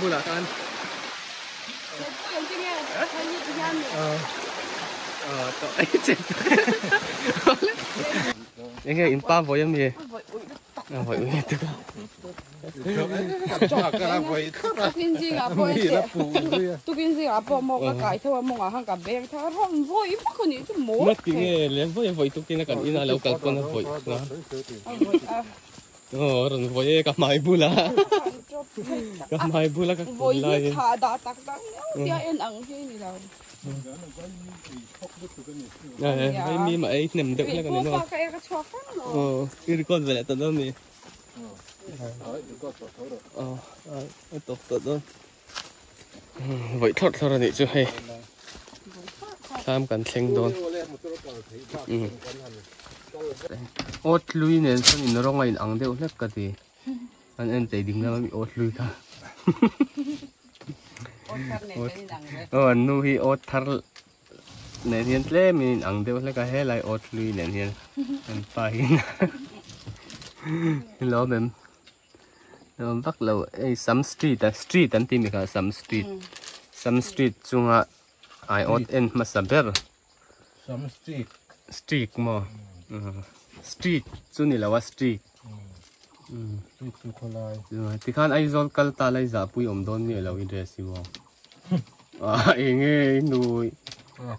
Bulah khan enge in pa vawi ami vawi ui tuk tukin zingah pawh maw ka kai tho a mawngah khan ka beng thar a vawi vak a nih chu maw ngati nge le vawi vawi tukin a kan inah lo kal pawn a vawi Aw rawn vawi e ka hmai bula ka hmai bula ka kun lai in thah dah tak tak tia en ang hi ni lo hei mi mah ei hnem deuh hlek ani maw ka e ka chhuak fang lo aw i record ve leh ta dawn mi aw a tawp tawh dawn vawi thlawrh thlawrh anih chu hei thlam kan thleng dawn awt hlui nen sawn in rawng a in ang deuh hlek ka ti an en chei ding lam ami awt hlui kha aw an nu hi awt thar nen hian tlem in ang deuh hlek a helai awt hlui nen hian an pa hian lawm em Nuam vak lo hei sam street a street an tih mi kha sam street sam street chunga aiawt en hmasa ber sam street street maw street chu ni lo a street street chu khawlai tikhan Aizawl kal ta lai zahpui awm dawn mi alo i dress hi maw ah enge i nui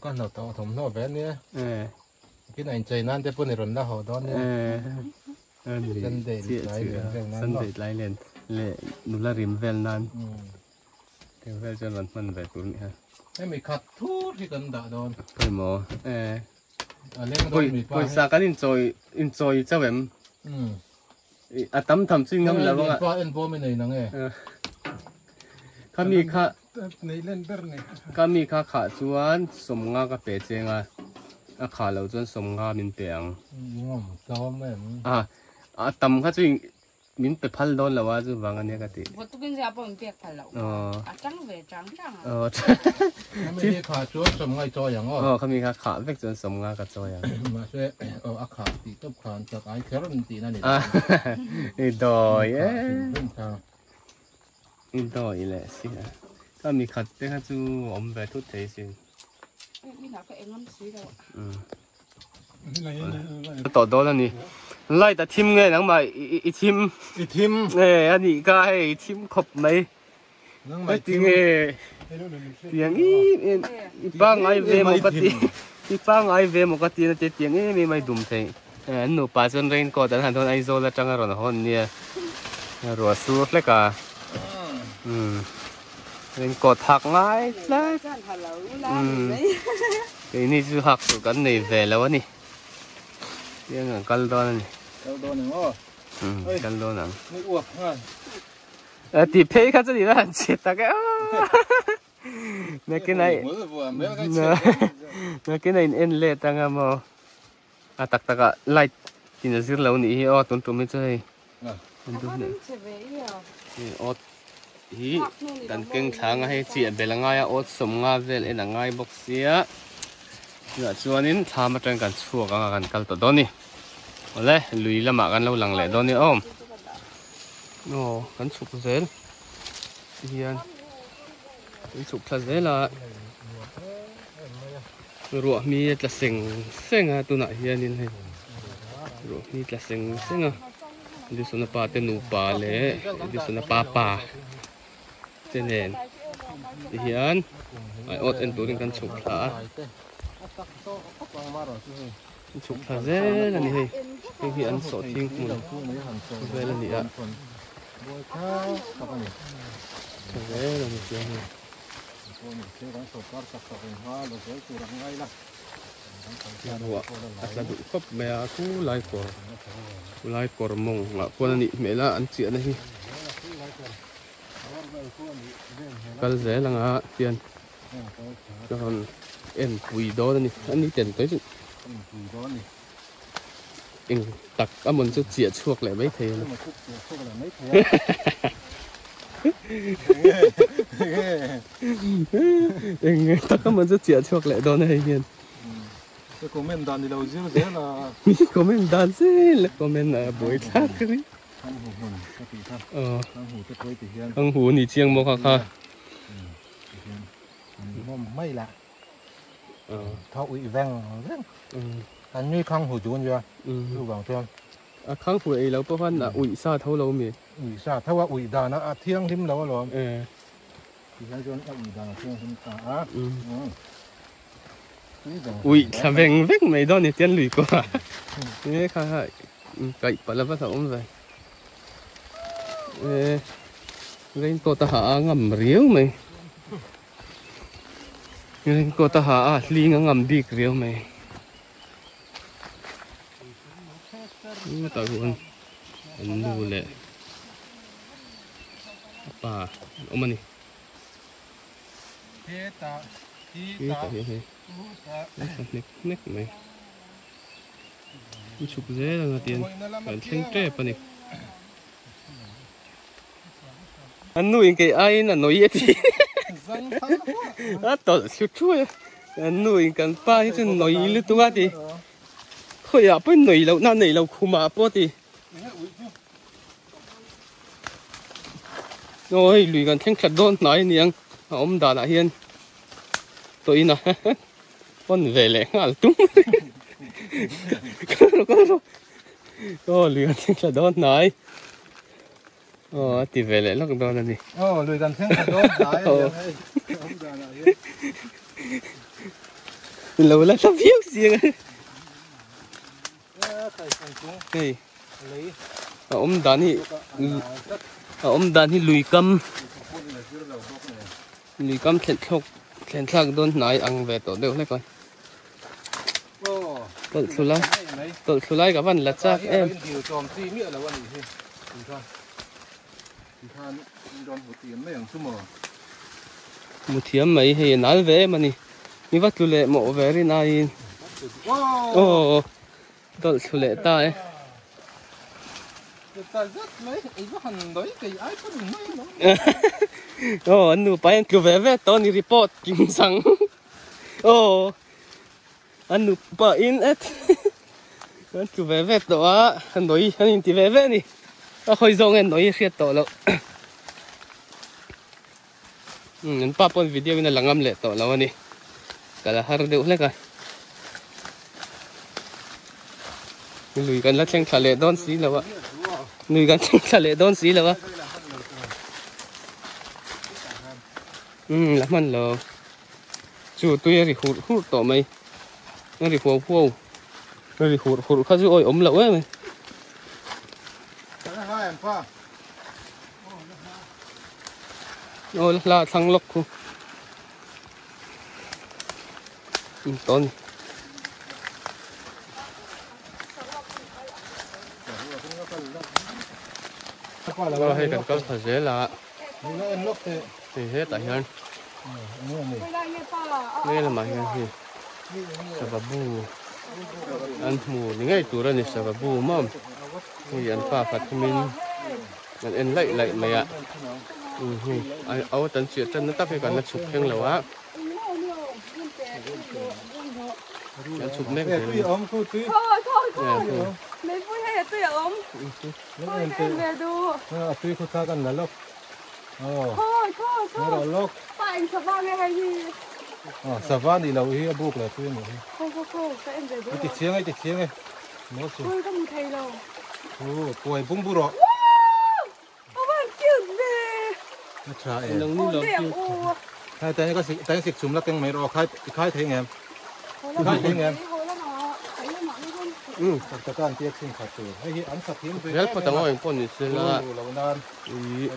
ka hna tawh thawmhnaw ve ania kin a inchei nan te pawh ni rawn la haw dawn nia Sunday tlai len vel nan Sunday tlai len leh nula rim vel nan rim vel chuan rawn hman ve tur nih ha. Hemi khat thur hi kan dah dawn. Emaw eh pawisa kan inchawi inchawi chauh em? A tam tham chu in ngam lo anga. Pa en bawm i nei nang e. Khami kha nei len ber nei. Khami kha khah chuan sawmnga ka pe cheng a. A khah loh chuan sawmnga min pe ang. Ngam tlawm em. A a tam kha chu min pe phal dawn lo a chuvang ania ka ti. Vawt tukin zia pawh min pek phal loh. A tang ve chang chang a. Khami hi khah chuan sawmnga i chawi ang aw. Aw khami kha khah vek chuan sawmnga ka chawi ang. Mahse aw a khah tih tawp khan chak ai kher an tihna ni. I dawi e. I dawi leh si a. Khami khat te kha chu awm ve thut thei sin. Tawh dawn a ni. Light a thim nge nangmah i thim. I thim. E a nih ka hei i thim khawp mai. Nangmah i thim. Nge tiang em em i pangai ve maw ka ti. I pangai ve maw ka ti na te tiang em em a i dum thei. An nupa chuan raincoat an han hawn Aizawl atanga rawn hawn nia. Ruah sur hlek a. Umm. Raincoat hak ngai tlat. Keini chu hak tur kan nei ve lo a ni. Tiang an kal dawn a ni. Kal dawn ang aw. Kal dawn ang. Ni uak nghal. Ti phei kha chu ni la han che tak e. Nakin ai. Nakin ai in en let anga maw. A tak tak ah light in a zir lo nih hi aw tun tum hi chu hei awt hi kan keng thlang a hei chiah bel a ngai a awt sawm nga vel en a ngai bawk sia tunah chuanin thlam atang kan chhuak anga kan kal tawh dawn a ni awle lui lamah kan lo lang leh dawn a ni aw aw kan chhuk zel tihian kan chhuk thla zel a. Ruah hmi a tla seng seng a tunah hianin hei ruah hmi tla seng seng a Edisona pa te nupa leh Edisona pa pa te nen ti hian aiawt en turin kan chhuk thla a an chhuk thla zel a ni hei heng hi an sawhthing hmun vel a ni a tha zel a ni chiang hei. Ruah a tla duh khawp mai a khu lai kawr khu lai kawr mawng ah khuan a nih hmel a an chiahna hi kal zel anga hian ka rawn en pui dawn a ni a ni tel tawih chu eng tak a mawn chu chiah chhuak leh mai thei a ni. Eng tak a mawn chu chiah chhuak leh dawn a hei hian. Ka comment dan ni lo zir zel a. Mi comment dan zel a comment a buai thlak a ni. Thang hu hmun ka tih kha. Thang hu te pawh ti hian. Thang hu ni chiang maw kha kha. Ti hian an hmawm mai la. Tho uih veng veng. An nui khang hu chu ania. Chuvang chuan. A khang hu ei lo pawh khan a uih sa tho lo mi. Uih sa tho a uih dan a thianghlim lo alawm. Ti hian chuan a uih dan a thianghlim ta a. Uih thla veng veng mai dawn ni tian lui kawh a. Nge kha kha kaih palh a va hlauhawm ve. Raincoat a ha a ngam riau mai. Raincoat a ha a hling a ngam bik riau mai. Tah huan an nu leh a pa an awm a ni. Hetah hian hei a hnek hnek mai. An chhuk zel anga tian kan thleng tep a ni. An nu in kei aiin a nawi a ti. A tawlh thlu thuai a. An nu in kan pa hi chu nawi lutuk a ti. Khawiah pawhin nawi lohna a nei lo khumah pawh a ti. Aw hei lui kan thleng thlat dawn hnai a niang a awm danah hian tawhin a pawn ve leh nghal tum. Kal rawh kal rawh. Aw lui kan thleng thlat dawn hnai. Aw a ti ve leh lawk dawn a ni. Aw lui kan thleng thlat dawn hnai a niang hei a awm danah hian. Lo la hla viau si ang a. Hei a awm dan hi a awm dan hi lui kam lui kam thlen thlawk thlen thlak dawn hnai ang ve tawh deuh hlek a tawlh thlu lai tawlh thlu lai ka van la chak em. Mu thiam mai hei a nal ve em a ni. Mi va tlu leh mawh ve rin aiin. Aw tawlh thlu leh ta e. Aw an nupa hian tlu ve ve tawh a ni report kim chang. Aw an nupa in et an tlu ve ve tawh a a nawi an inti ve ve a ni. A hawi zawng nge nawi a hriat tawh loh. Umm an pa pawn video in a la ngam leh tawh lo a ni ka la har deuh hlek a lui kan la thleng thla leh dawn si lo a lui kan thleng thla leh dawn si lo a umm la hman lo chu tui a ri hurh hurh tawh mai a ri huau huau a ri hurh hurh kha chu awi awm loh em mai. Aw la hla thlang lawk khu in tawn aw hei kan kal thla zel a hei hetah hian hei lamah hian hei sava bu an hmu ni ngei tur a ni sava bu maw hei an pa pathumin. Kan en laih laih mai a, hei a awt an chiah tan na tak hi kan la chhuk thleng lo a, kan chhuk mek zel a ni. Rel phawt ang aw engpawh ni se la ih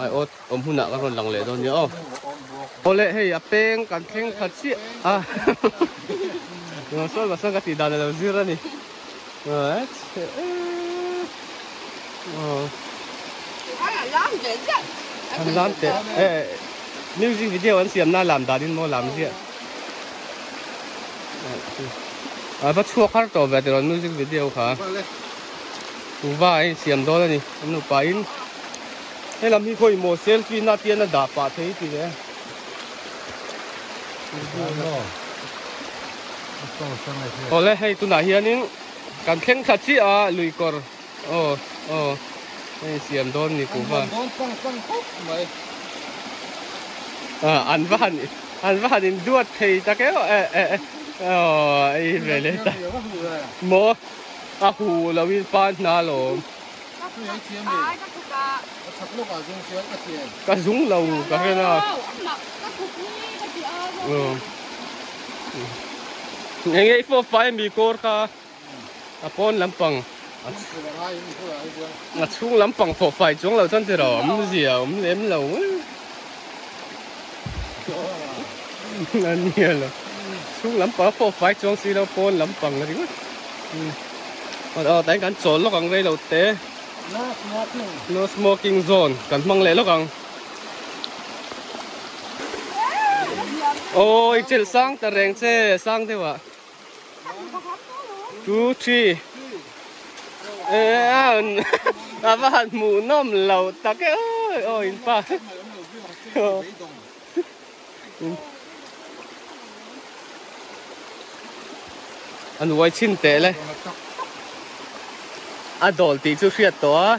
ai awt awm hunah ka rawn lang leh dawn nia aw. Awle hei a peng kan thleng khat chiah a sawi mahse ka tih dan a lo zir a ni. An lam teh eh music video an siam na lam dan in maw lam ziah a va chhuak har tawh ve tirawn music video kha kuva a insiam dawn a ni an nupa in he lam hi khawi maw selfie na tian a dah pah thei ti ve. Awle hei tunah hianin kan thleng thla chiah a lui kawr aw aw hei siam dawn ni kuhva an va han an va han in duat thei tak e aw ei ve leh ta maw a hu lo in pan hna lawm ka zung lo ka ren a enge i fawp fai ami kawr kha a pawn lampang a chhung lampang fawh fai chuang lo chuan tiraw awmzia awm lem lo a nia lo chhung lampang a fawh fai chuang si lo pawn lampang ringawt aw tain kan chawl lawk ang rei lo te no smoking zone kan hmang leh lawk ang Ôi chel sang ta reng che sang deuh ah 2 3 e a va han hmuh nawm lo tak e oi oi in pa an uai chhin teh le a dawl tih chu hriat tawh a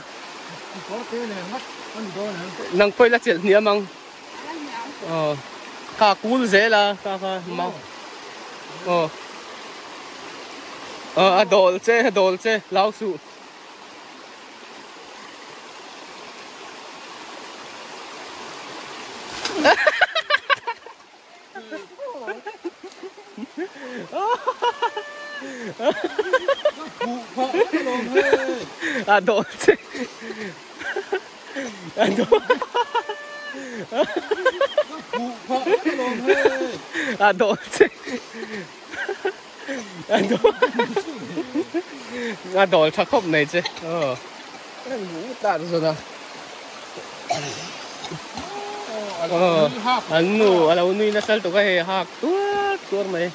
nang pawh ila chelh hniam ang aw kha kul zel a kha kha mau aw aw a dawl che a dawl che lau suh. A dawl che a dawl a dawl che a dawl a dawl tha khawp mai che aw tar zawn a Aw an nu a lo nui nasa lutuk a hei hak tuar tuar mai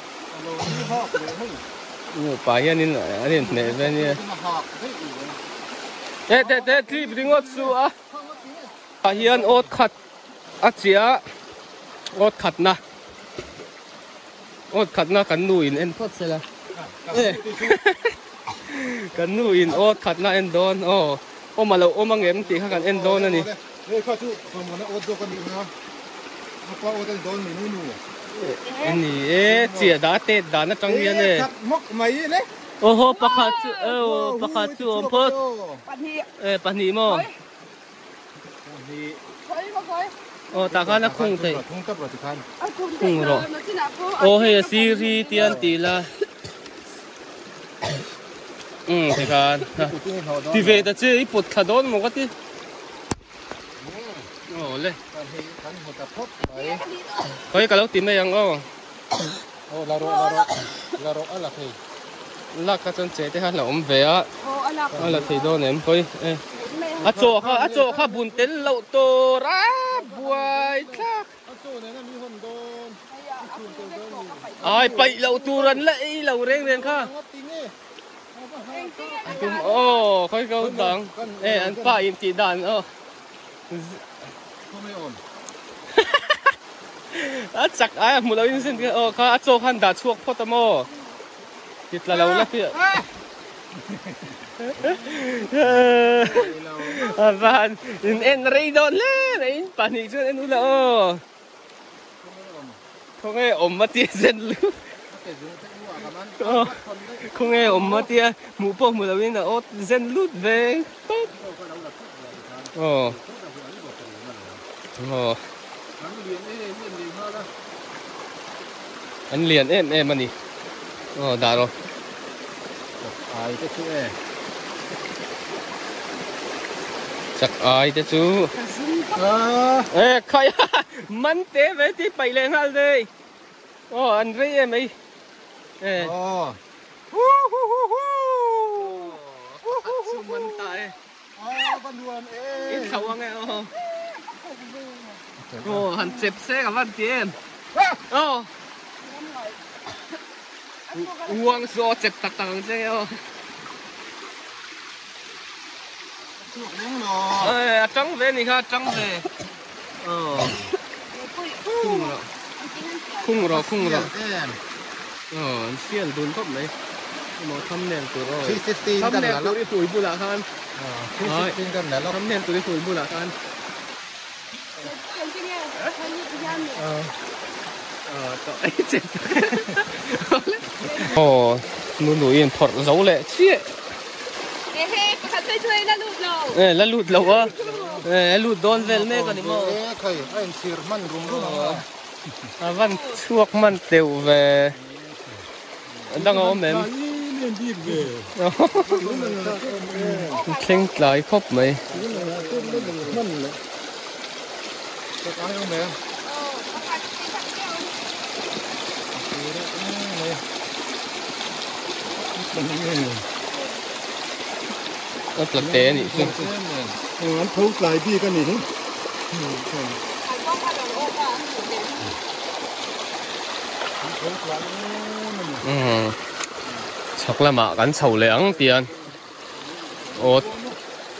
nupa hianin an inhmeh ve ania eh teh teh tlip ringawt chu a ah hian awt khat a chiah awt khatna awt khatna kan nu in en phawt sela kan nu in awt khatna en dawn aw. Awm a lo awm ang em tih kha kan en dawn a ni. Hei kha chu Ramona awt zawk a nih kha. A pa awt a ni dawn mi nu nu. Ni e, chiah dah tet dan atang hian e. Khat mawk mai le. Oho pakhat chu oh pakhat chu awm phawt. Pahnih. E pahnih maw? Pahnih. Aw tah khan a khung theih. Khung rawh. Aw hei a sir hi tian tih la. Umm tikhan ti ve ta che i pawt thla dawn maw ka ti. Aw le. Khawi ka lo ti mai ang aw. Aw la rawh la rawh la rawh a la thei. Lak kha chuan che te kha la awm ve a. A la thei dawn em khawi e. A chaw kha a chaw kha bun tel loh tur a buai thlak. A chaw nen a mi hawn dawn. Ai paih loh tur an la ei lo reng reng kha. Tum aw khawi ko dang e an pa in tih dan aw. A chak ai a hmu lo in sin aw kha a chaw khan dah chhuak phawt a maw. Ti tla lo la khi. A van in en rei dawn hle mai in pahnih chuan en ula aw. Khawnge awm a tia zen lu. Khawnge awm a tia hmuh pawh hmu loin a awt zen lut ve tawp. Aw. Aw. An lian em em a ni. Aw dah rawh. Ai te chu e. Chak ai te chu. E khai man te ve ti paih leh nghal dei. Aw an rei em ei. E. Aw. Hu hu hu hu. Pakhat chu man ta e. Aw ka nuam e. In thlo ang e aw. Aw han chep se ka van ti em. Aw. Uang chu aw chep tak tak ang che nge aw. Ê a tang ve ni kha a tang ve. Aw. Khung rawh. Khung rawh khung rawh. An sial dun khawp mai. Emaw thumbnail tur aw. 316 kan Thumbnail la tur i hui bulah khan. 316 kan la lawk. Thumbnail tur i hui bulah khan. Aw nu nu in phawrh zo leh chiah. La lut lo a. A lut dawn vel mek ani maw. Khai a inchhir hman rum rum ang a. A van chhuak hman teuh ve. Dang a awm em. Thleng tlai khawp mai. A tla te anih chu. An tho tlai bik anih hi. Chhak lamah kan chho leh ang tian aw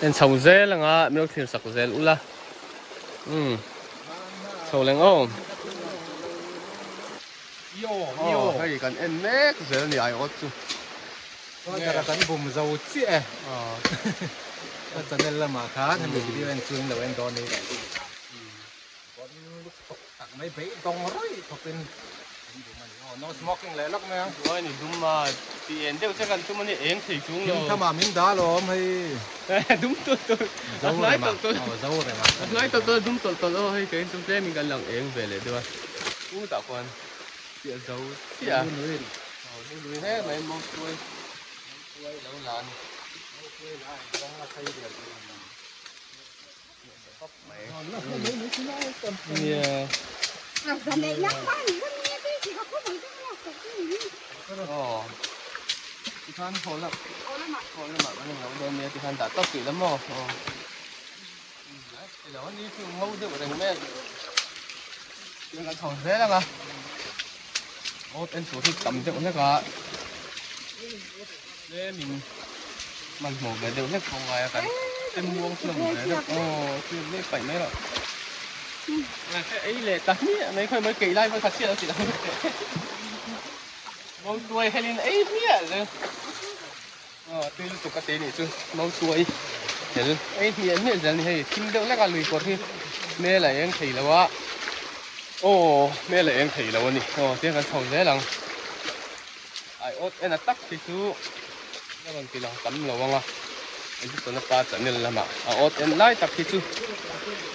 en chho zel anga min lo thlir sak zel ula umm chho leng aw aw hei kan en mek zel a ni aiawt chu Chuan kan bum zo chiah e ka channel lamah khan hemi video en chu in lo en dawn ni. Tak mai beidawng rawih khawpin an dum a ni aw no smoking leh lawk mai ang. Chuai ni dum a ti en deuh che kan tum a ni eng thei chung lo. Thim tham ah min dah alawm hei. Dum tawlh tawlh a hnai tawlh tawlh aw zo rem a. A hnai tawlh tawlh dum tawlh tawlh aw hei kei chu tlem in kan lang eng ve leh deuh a. U tah khuan chiah zo chiah a. Aw nu nui hle mai mo tuai mo tuai lo la a ni. Mo tuai la a in rawng a chei der tur a ni. Tikhan haw lam haw lamah kan inlo dawn nia tikhan dah tawp tih la maw aw ilo ani chu ngo deuh reng mai a tiang kan chho zel ang a awt en tur hi tam deuh hlek a tlemin hmanhmawh ve deuh hlek pawh ngai a kan tem muang hlawm ve deuh aw tiang leh paih mai rawh ei leh ta hmiah mai khawi mai keih lai pawh kha chhiat a ti lo mautuai helin ei hmiah zel aw tui lutuk a ti nih chu mautuai hel ei hmiah hmiah zel ni hei thim deuh hlek a lui kawr hi hmel a eng thei lo a aw hmel a eng thei lo a ni aw tiang kan chho zel ang. Aiawt en a tak hi chu a rawn ti lang tam lo ang a, Edison a pa channel lamah a awt en lai tak hi chu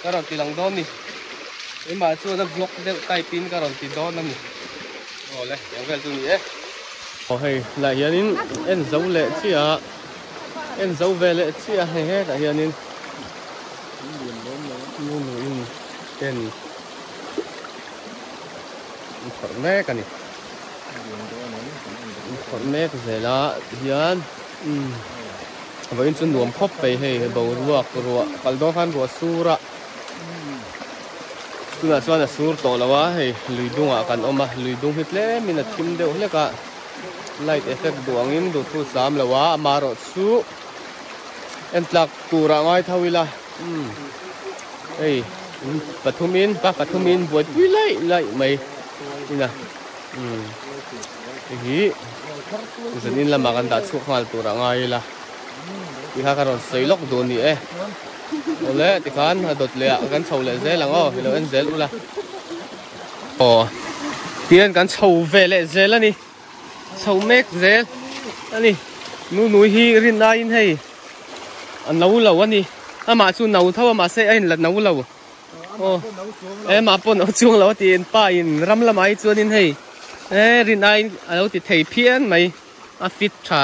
ka rawn ti lang dawn ni. Keimah chuan a vlog deuh type in ka rawn ti dawn a ni. Aw le, eng vel chu ni e. Aw hei lah hianin en zo leh chiah a, en zo ve leh chiah a hei hetah hianin nu nuin ten an phawrh mek a ni. Phawrh mek zela hian umm vawiin chu nuam khawp mai hei boruak ruah kal dawn khan ruah sur a tunah chuan a sur tawh lo a hei lui dungah kan awm a lui dung hi tlemin a thim deuh hlek a light effect duh angin duhthu sam lo a amaherawhchu en tlak turah ngai tho ila umm hei pathumin pa pathumin buaipui laih laih mai ina umm hei hi zanin lamah kan dah chhuak nghal turah ngai ila tikha ka rawn sawi lawk duh ni e awle tikhan a dawt leh ah kan chho leh zel ang aw ilo en zel ula aw tihian kan chho ve leh zel a ni chho mek zel a ni nu nui hi rin aiin hei a no lo a ni amah chu no tho a mahse a inla no lo aw amah pawh no chuang lo a ti in pa in ram lamah hi chuanin hei e rin aiin a lo ti thei phian mai a fit tha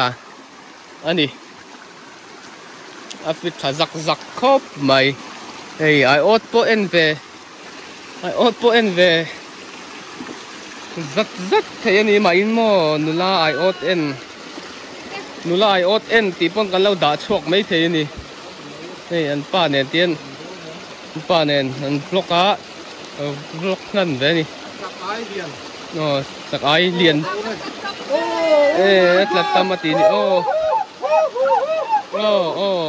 a ni a fit tha zak zak khawp mai hei aiawt pawh en ve Aiawt pawh en ve zat zat thei a ni mah in maw nula aiawt en nula aiawt en tih pawn kan lo dah chhuak mai thei a ni hei an pa nen tian an pa nen an vlog a vlog hnan ve a ni aw chak ai lian e a tla tam a ti ni aw aw aw.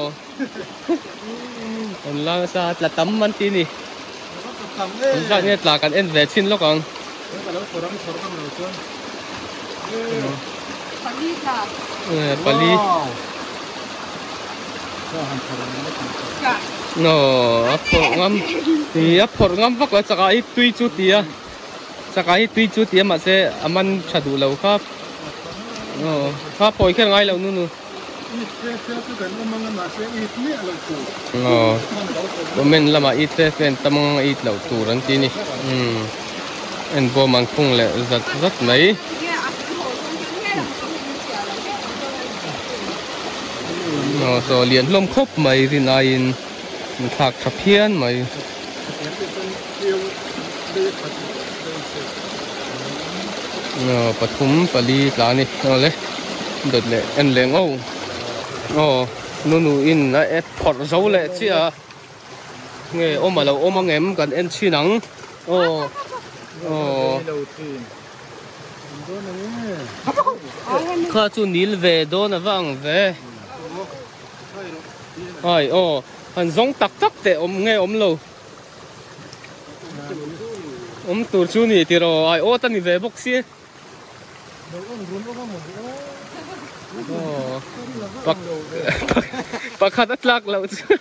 An la nasa a tla tam an ti ni. An zat nge tla kan en ve chin lawk ang. Pali tla. Pali. No, a phawrh ngam. Ti a phawrh ngam vak lo chakah hi tui chu ti a. Chakah hi tui chu ti a mahse a man tha duh lo kha. Aw, kha phawi kher ngai lo nu nu. Aw, comment lamah it fe fe an tam ang a it loh tur an ti a ni. Umm, en bawm an khung leh zat zat mai. Aw, saw lian hlawm khawp mai rin aiin an thlak tha phian mai. Aw pathum pali tla a ni aw le dawt leh en leh ngo aw nunu in a app phawrh zo leh chiah a nge awm a lo awm ang em kan en chhin ang aw aw kha chu nil ve dawn a va ang ve ai aw han zawng tak tak teh awm nge awm lo. Awm tur chu ni tiraw ai awt a ni ve bawk si. Pakhat a tlak loh chuan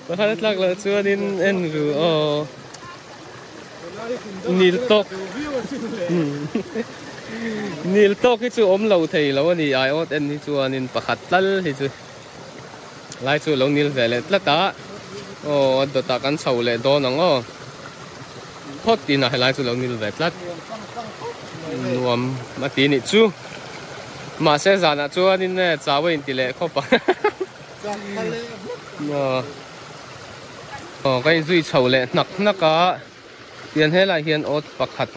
pakhat a tlak loh chuanin en ru aw nil tawk nil tawk hi chu awm lo thei lo a ni ai awt en hi chuanin pakhat tal hi chu. Lai chu lo nil ve leh tlat a, aw a dawtah kan chho leh dawn ang aw. Phawt inah helai chu lo nil ve tlat. Nuam a ti nih chu. Mahse zanah chuanin e chau a inti leh khawp ang. Aw ka inzui chho leh hnak hnak a, tian helai hian awt pakhat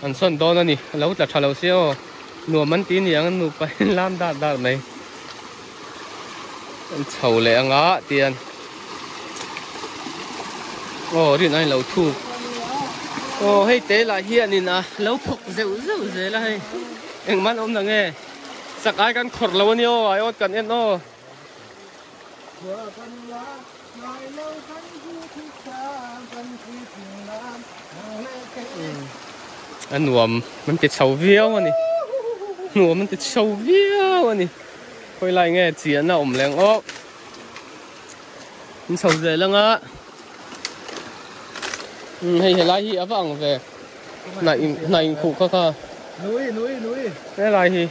an sawn dawn a ni. A lo tla tha lo sia aw. Nuam an ti niang an nupa in lam dar dar mai. An chho leh anga tian aw rin a inlo thuk aw hei te lah hianin a lo phawk zeuh zeuh zel a hei engmah an awm na nge sak ai kan khawrh lo ania aw ai awt kan en aw. A nuam an ti chho viau a ni nuam an ti chho viau a ni khawi lai nge chiahna awm leng aw an chho zel anga hei helai hi a va ang ve hnah in hnah inkhuh kha kha helai hi.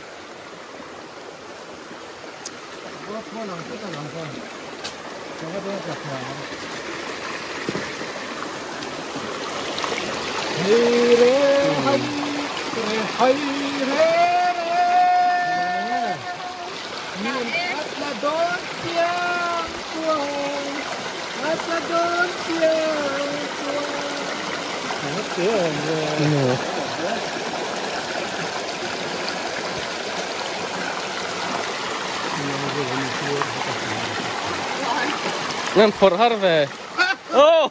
Nan phawrh har ve. Oh!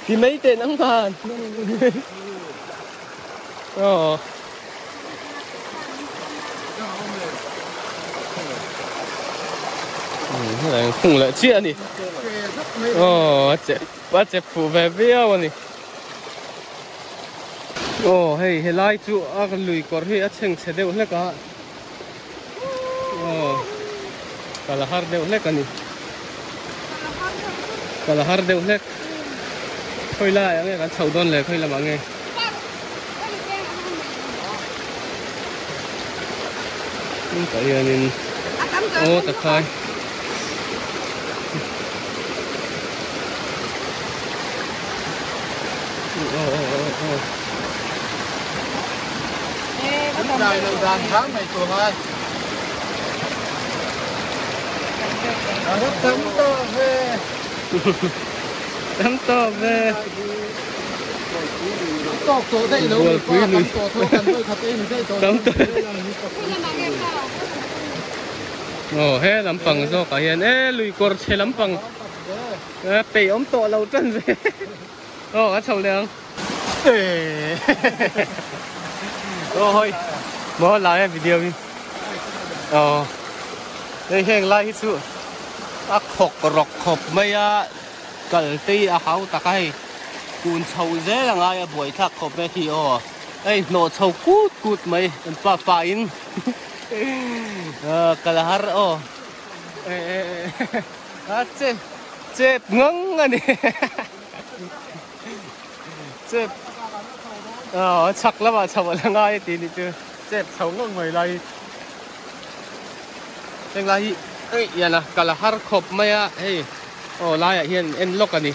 Ti mai teh nang man. Oh. Khung leh chiah a ni. Aw a che a che fuh ve viau a ni. Aw hei helai chu a lui kawr hi a chheng chhe deuh hlek a. Aw kal a har deuh hlek a ni. Kal a har deuh hlek. Khawi lai ang nge kan chho dawn le khawi lamah nge. Tah hianin aw takhai. Aw aw aw aw. Dai lo dan thang mai tur ngai. Tam to ve. Tam to ve. Tawk tawh daih lo mi pa tam tawh tho kan vawi khat en daih tawh Tam tawh. Aw he lampang zawkah hian e lui kawr chhe lampang peih awm tawh lo tan ve. Aw a chho leh ang. Aw hawi maw lai a video hi. Aw hei heng lai hi chu a khawk rawk khawp mai a. Kal te hi a hau tak a hei kun chho zel a ngai a buaithlak khawp mai khi aw hei hnawh chho kut kut mai an pa pa in kal a har aw a che chep ngang a ni chep aw chhak lamah chho a la ngai a tih ni chu chep chho ngang mai lai hi heng lai hi eih ian a kal a har khawp mai a hei aw laiah hian en lawk a ni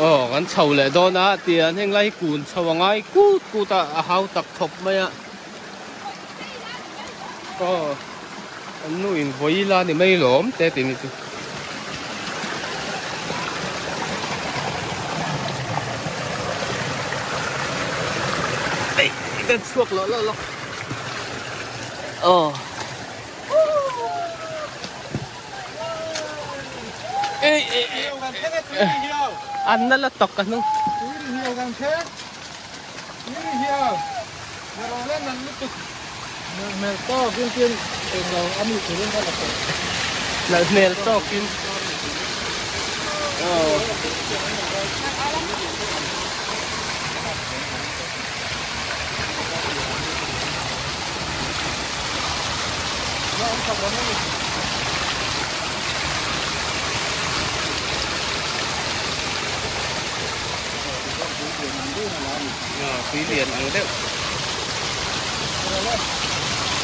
aw kan chho leh dawn a tian heng lai hi kun chho a ngai kut kut a a hau tak khawp mai a aw an nu in vawi la ni mai lawm te tih ni chu. Ei kan chhuak loh loh loh aw ei ei ei an na la tawk ka hnung Nalh hmel tawkin aw. Tui lian ang deuh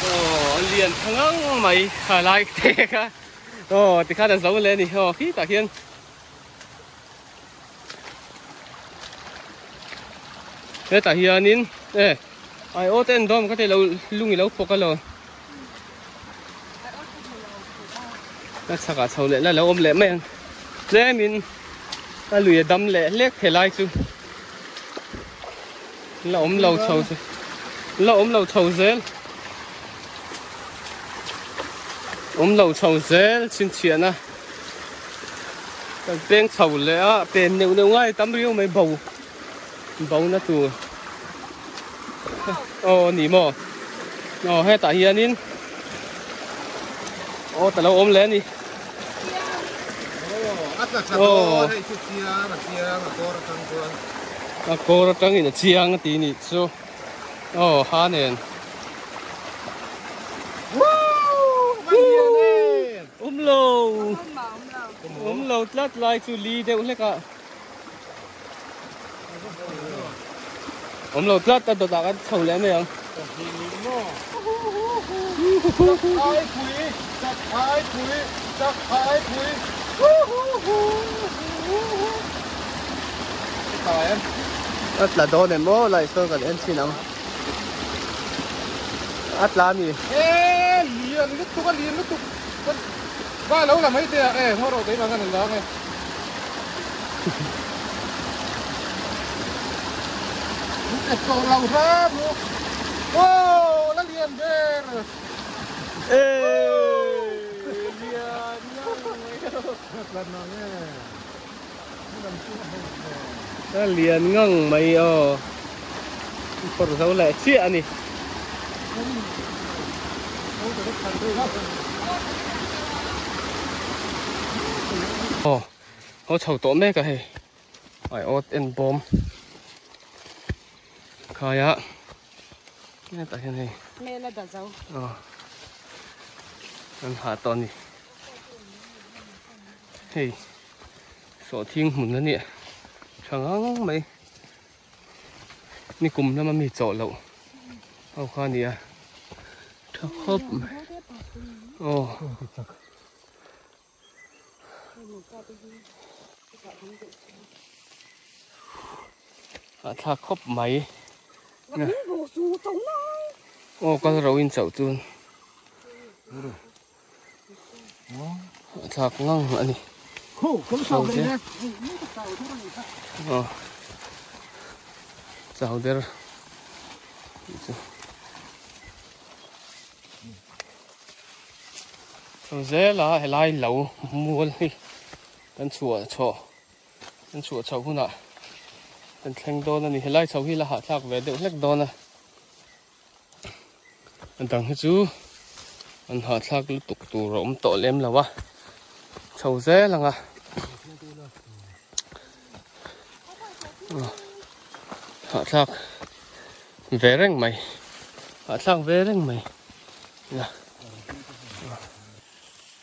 aw a lian tha ngang mai kha lai te kha aw tikhan a zo leh a ni aw khitah khian hetah hianin e ai aw te en dawm ka ti lo lung i lo phawk a lo a chhakah chho leh la lo awm leh mai ang tlemin a lui a dam leh hlek helai chu la awm lo chho la awm lo chho zel awm lo chho zel chhinchhiahna kan peng chho leh a pen neuh neuh ngai tam riau mai bo bo na tur aw ni maw aw hetah hianin aw ta lo awm leh a ni aw a kawr atangin a chiang a tih nih chu aw ha nen awm lo awm lo tlat lai chu li deuh hlek a. Awm lo tlat a dawtah kan chho leh mai ang. A tla dawn em aw lai sawn kan en chhin ang. A tla a ni. E lian lutuk a lian lutuk. Va lo la mai teh a e ngaw rawh keimah khan an la ang e. A lian ngang mai aw phawrh zo leh chiah a ni. Aw haw chho tawh mek a hei ai awt en bawm khaia hetah hian hei hmel a da zo aw an hah tawh a ni hei sawhthing hmun a nia tha ngang mai ni kum lama mi chawh loh ho kha a ni a tha khawp mai aw. A thlak khawp mai. Aw kal ro in chauh chuan a thlak ngang a ni. Aw chau der chu. Chho zel a helai lo mual hi kan chhuah chhoh kan chhuah chhoh hunah kan thleng dawn a ni helai chho hi la hahthlak ve deuh hlek dawn a a dang hi chu An hahthlak lutuk tur a awm tawh lem lo a, chho zel ang a. Hahthlak ve reng mai, hahthlak ve reng mai.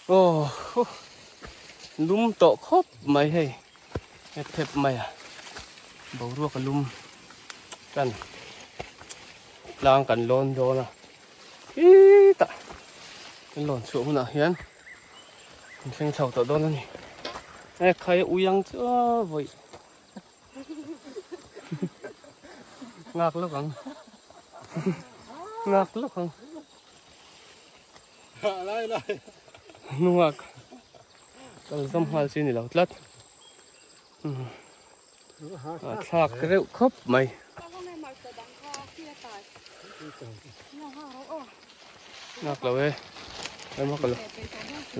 Aw lum tawh khawp mai hei, hep hep mai a, boruak a lum tan tlang kan lawn dawn a. Khitah kan lawn chhuah hunah hian kan thleng chho tawh dawn a ni. E khai a ui ang chu a vawi ngak lawk ang ngak lawk ang lai lai hnungah kal zawm nghal chi ni lo tlat. A thlak reuh khawp mai. Ngak lo e. Emaw ka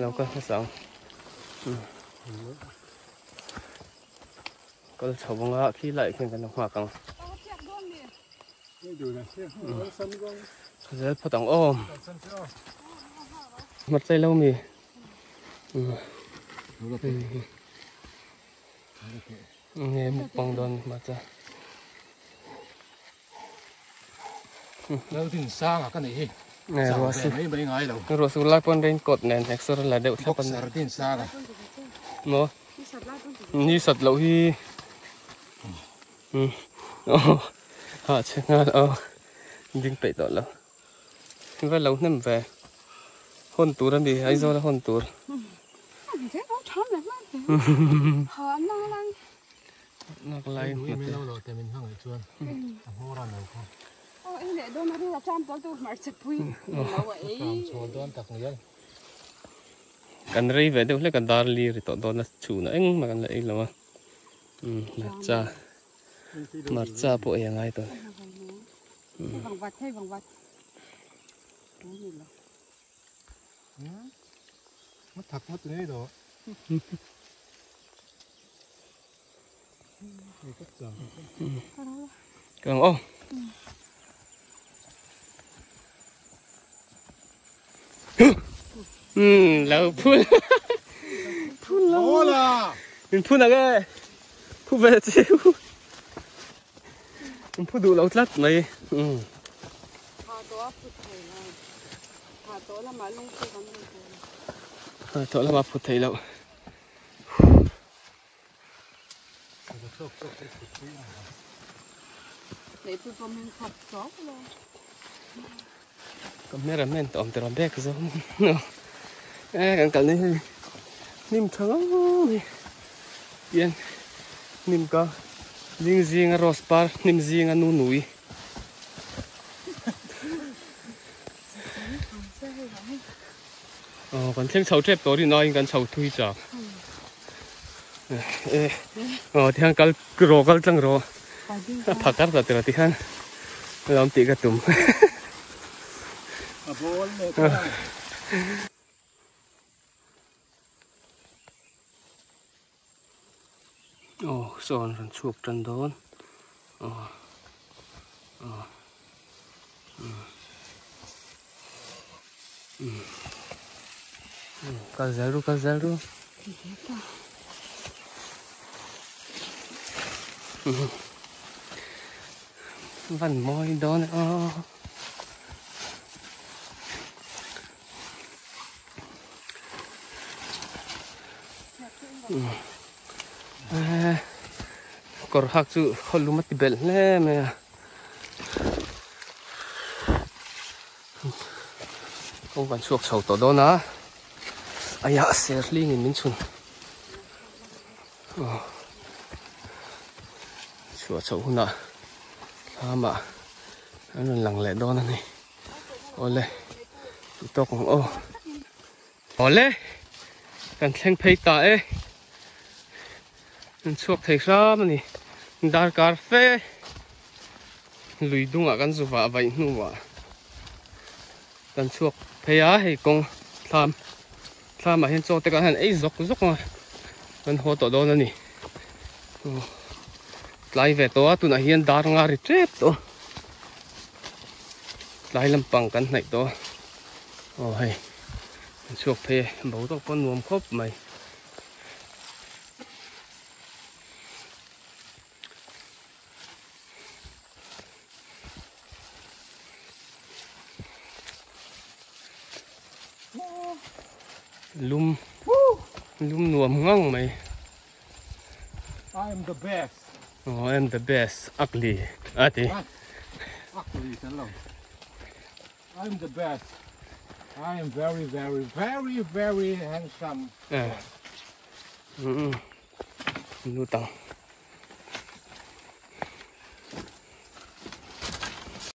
lo kal hmasa ang. Kal chho anga khi lai khian kan lo nghak ang. Zel phawt ang aw. Hmarchai lo mi. Nge mukbang dawn hmarcha. Laldin sanga ka nei hi. Nge ruah su. Mai mai ngai lo. Ruah sur lai pawn raincoat nen exer la deuh thlap an. Boxer din sanga. Mo. Ni sat loh hi. Oh. Ha che ngal oh. Ding peih tawh lo. Va lo hnem ve. Hawn tur a ni Aizawl a hawn tur. Nak lai Kan rei ve deuh hlek a dar li ri tawh dawn a chhunah engmah kan la ei lo a. Hmarcha hmarcha pawh ei a ngai tawh. Kang aw. Lo phun. Phun lo. Min phun ang e. Phu ve chiu. Min phu duh lo tlat mai. Ha tawh lamah phut theih loh. Cameraman tawm tawh bag zawng e kan kal ni hei hnim tha ngawt mai tian hnim ka ding zinga rose par hnim zinga nu nui aw kan thleng chho tep tawh rin aiin kan chho thui chak e aw tihian kal rawh kal tlang rawh a pha kar ta tira tihian lawm tih ka tum a ball leh aw sawn rawn chhuak tan dawn aw aw kal zel ru kal zel ru van mawi dawn aw kawr hak chu khaw lum a ti belh hle mai a. Kawng kan chhuak chho tawh dawn a, aiah ser hlingin min chhun chhuah chhoh hunah thlamah an rawn lang leh dawn a ni. Awle ti tawk ang aw. Awle kan thleng phei ta e. An chhuak thei hram a ni. Darkar fe lui dungah kan zu vah vaih hnuah kan chhuak phei a hei kawng thlam thlamah hian chaw te kan han ei zawk zawk a kan haw tawh dawn a ni. Tlai ve tawh a tunah hian dar nga ri tep tawh tlai lampang kan hnaih tawh a aw hei. Chhuak phei e, boruak pawh a nuam khawp mai. Lum lum nuam ngang mai. I am the best. Oh, I am the best. Ugly. Ati. Ugly hello. I am the best. I am very very very very handsome. Eh. Ừ. Nu tang.